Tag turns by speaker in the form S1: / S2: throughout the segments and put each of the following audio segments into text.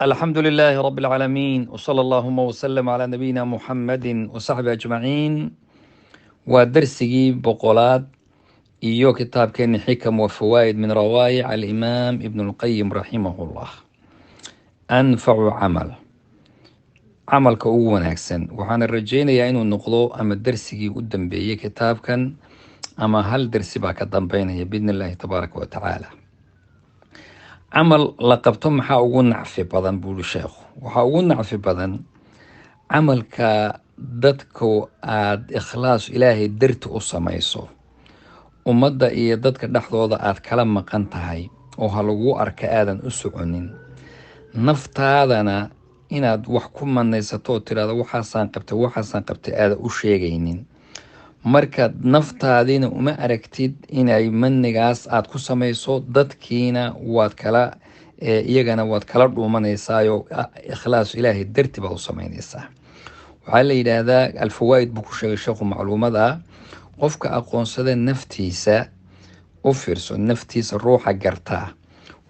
S1: Alxamdu lilaahi rabi alcaalamiin, wsala allahuma wslm calaa nabiyina muxamadi wasaxbi ajmaciin. Waa darsigii 100aad iyo kitaabkeeni Xikam wa Fawaa'id min rawaayic alimaam Ibn Lqayim raximah llah. Anfacu camal, camalka ugu wanaagsan. Waxaana rajeynayaa inuu noqdo ama darsigii u dambeeyey kitaabkan ama hal dersi baa ka dambeynaya, biidn illahi tabaaraka wa tacaala. Camal la qabto maxaa ugu nacfi badan, buuri sheekhu? Waxaa ugu nacfi badan camalka dadku aada ikhlaas Ilaahay darti u samayso, ummadda iyo dadka dhexdooda aada kala maqan tahay oo ha laguu arka aadan u soconin, naftaadana inaad wax ku manaysato oo tidhahdo "waxaasaan qabtay, waxaasaan qabtay" aadan u sheegaynin. Marka naftaadiina uma aragtid inay manigaas aada ku samayso, dadkiina waad kala, iyagana waad kala dhuumanaysaayoo ikhlaas Ilaahay darti baad u samaynaysaa. Waxaa la yidhaahdaa, Alfawaa'id buu ku sheegay sheekhu macluumada: qofka aqoonsada naftiisa, u fiirso, naftiisa ruuxa gartaa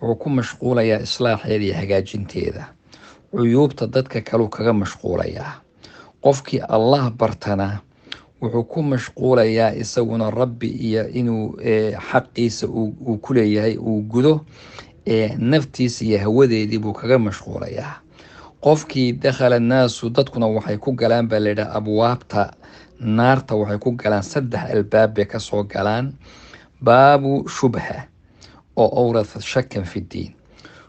S1: wuxuu ku mashquulayaa islaaxeeda iyo hagaajinteeda, cuyuubta dadka kaleu kaga mashquulayaa. Qofkii Allah bartana wuxuu ku mashquulayaa isaguna Rabbi iyo inuu xaqiisa uu ku leeyahay uu gudo, naftiisa iyo hawadeedii buu kaga mashquulayaa. Qofkii dakhala naasu, dadkuna waxay ku galaan baa layidhaha abwaabta naarta, waxay ku galaan saddex albaab bay kasoo galaan: baabu shubha oo awrathat shakan fi ddiin.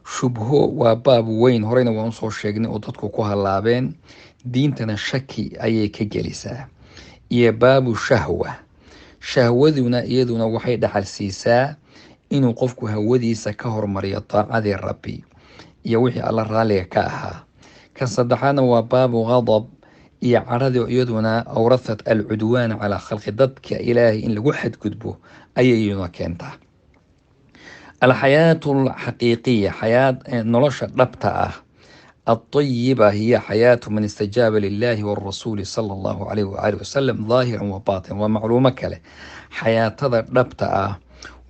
S1: Shubho waa baab weyn, horeyna waan usoo sheegnay oo dadku ku hallaabeen, diintana shaki ayay ka gelisaa. Iyo baabu shahwa, shahwaduna iyaduna waxay dhaxal siisaa inuu qofku hawadiisa ka hormariyo daacadii Rabbi iyo wixii Alla raalliga ka ahaa. Kan saddexaadna waa baabu ghadab iyo cadhadii, iyaduna awrathat alcudwaan calaa khalqi, dadka Ilaahay in lagu xadgudbo ayay iyaduna keentaa. Alxayaatu alxaqiiqiya, xayaat nolosha dhabta ah, alطayiba, hiya xayaatu man istajaaba lilahi warasuuli sala allahu alayh waaalih wasalam daahiran wa batin. Waa macluumo kale. Xayaatada dhabta ah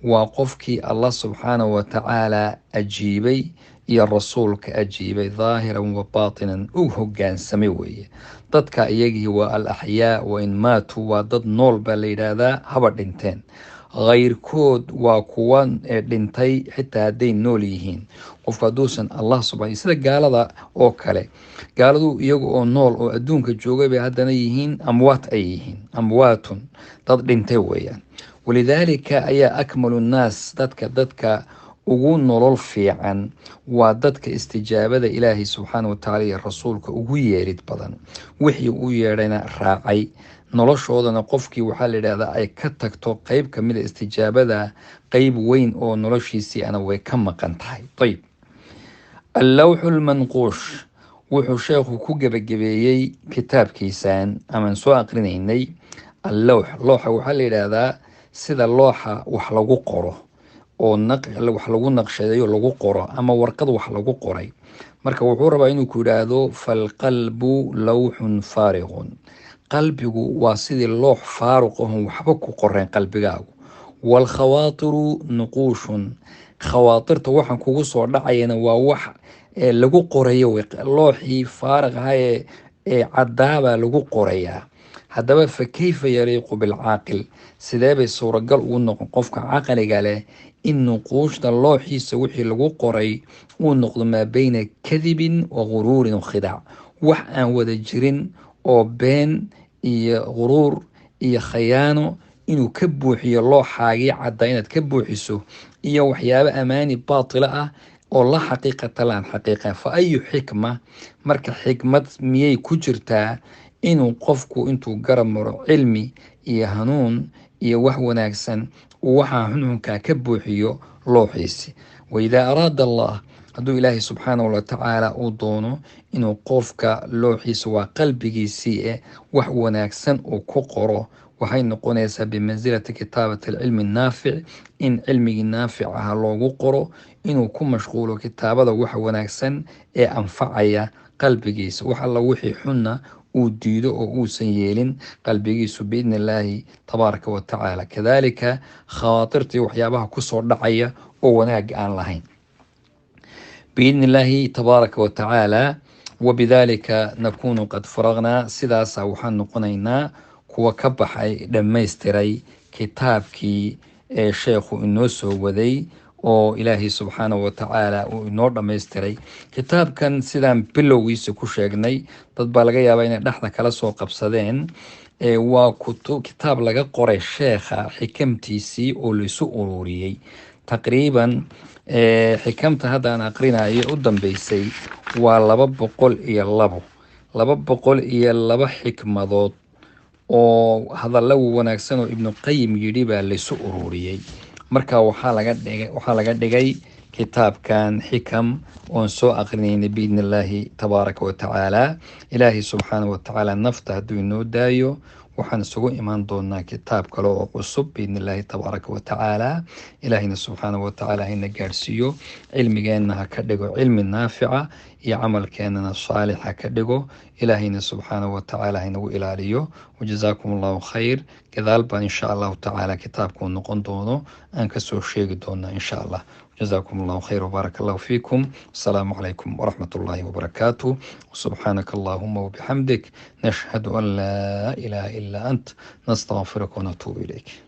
S1: waa qofkii Allah subxaanahu wa tacaala ajiibay iyo rasuulka ajiibay, daahiran wa baatinan u hogaansamay weeye. Dadka iyagii waa al axyaa wain maatuu, waa dad nool baa la yidhaahdaa haba dhinteen. Khayrkood waa kuwa dhintay xitaa hadday nool yihiin. Qofku hadduusan Allah subaa, sida gaalada oo kale, gaaladu iyaga oo nool oo adduunka joogay bay haddana yihiin amwaat, ay yihiin amwaatun, dad dhintay weeyaan. Walidaalika ayaa akmalu nnaas, dadka ugu nolol fiican waa dadka istijaabada Ilaahay subxaana watacaala iyo rasuulka ugu yeerid badan, wixii u yeedhayna raacay. Noloshoodana qofkii waxaa la yidhahdaa ay ka tagto qeyb kamida istijaabada, qeyb weyn oo noloshiisii ana way ka maqan tahay. Ayib, allawxu lmanquush wuxuu sheekhu ku gebagabeeyey kitaabkiisan amaan soo aqrinaynay. Allawx, looxa waxaa la yidhaahdaa sida looxa wax lagu qoro oo wax lagu naqshadeeyo lagu qoro ama warqad wax lagu qoray. Marka wuxuu rabaa inuu ku yidhaahdo: falqalbu lawxun faariqun, qalbigu waa sidii loox faaruq ahon waxba ku qoreen qalbigaagu. Waalkhawaatiru nuquushun, khawaatirta waxaan kugu soo dhacayana waa wax lagu qorayo looxii faariq ahaa ee caddaabaa lagu qorayaa. Haddaba fa kayfa yaliiqu bilcaaqil, sidee bay suuragal ugu noqon qofka caqliga leh in nuquushta looxiisa wixii lagu qoray uu noqdo maa beyna kadibin wa guruurin wa khidaac, wax aan wada jirin oo been iyo guruur iyo khayaano inuu ka buuxiyo looxaagii caddaa, inaad ka buuxiso iyo waxyaabo amaani baatila ah oo la xaqiiqata laan xaqiiqa? Fa ayu xikma, marka xikmad miyay ku jirtaa inuu qofku intuu garab maro cilmi iyo hanuun iyo wax wanaagsan uu waxaa xunxunkaa ka buuxiyo looxiisi? Waidaa araada Allah, hadduu Ilaahay subxaanahu watacaala uu doono inuu qofka looxiisa, waa qalbigiisii, wax wanaagsan uu ku qoro, waxay noqonaysaa bimansilati kitaabati alcilmi naafic, in cilmigii naafic ahaa loogu qoro, inuu ku mashquulo kitaabada waxa wanaagsan ee anfacaya qalbigiisa, wax alla wixii xunna uu diido oo uusan yeelin qalbigiisu, biidni illaahi tabaaraka wa tacaala. Kadalika khawaatirtii, waxyaabaha kusoo dhacaya oo wanaag aan lahayn. Biidni illaahi tabaaraka wa tacaala. Wabidalika nakunu qad faragnaa, sidaasa waxaan noqonaynaa kuwa ka baxay, dhammaystiray kitaabkii ee sheekhu inoo soo waday oo Ilaahay subxaanahu wa tacaala uu inoo dhammaystiray kitaabkan. Sidaan bilowgiisa ku sheegnay, dad baa laga yaabaa inay dhexda kala soo qabsadeen. Waa kitaab laga qoray sheekha xikamtiisii oo laisu ururiyey. Taqriiban xikamta hadda aan aqrinayo u dambeysay waa 202, 202 xikmadood oo hadallo wanaagsan oo Ibnu Qayim yidhi baa laysu ururiyey. Marka waxaa laga dhigay kitaabkan xikam oon soo aqrinaynay, biidni illaahi tabaaraka wa tacaala. Ilaahay subxaanahu wa tacaala nafta hadduu inoo daayo, waxaan isugu imaan doonaa kitaab kale oo cusub, biidni illaahi tabaaraka wa tacaala. Ilaahayna subxaanahu wa tacaala hayna gaadhsiiyo, cilmigeenna ha ka dhigo cilmi naafica iyo camalkeennana saalix ha ka dhigo. Ilaahayna subxaanahu wa tacaala haynagu ilaaliyo. Wajazaakum Allahu khayr. Gadaal baan insha Allahu tacaala kitaabkuu noqon doono aan kasoo sheegi doonaa insha Allah. جزاكم الله خير وبارك الله فيكم. السلام عليكم ورحمة الله وبركاته. سبحانك اللهم وبحمدك، نشهد أن لا إله إلا أنت، نستغفرك ونتوب إليك.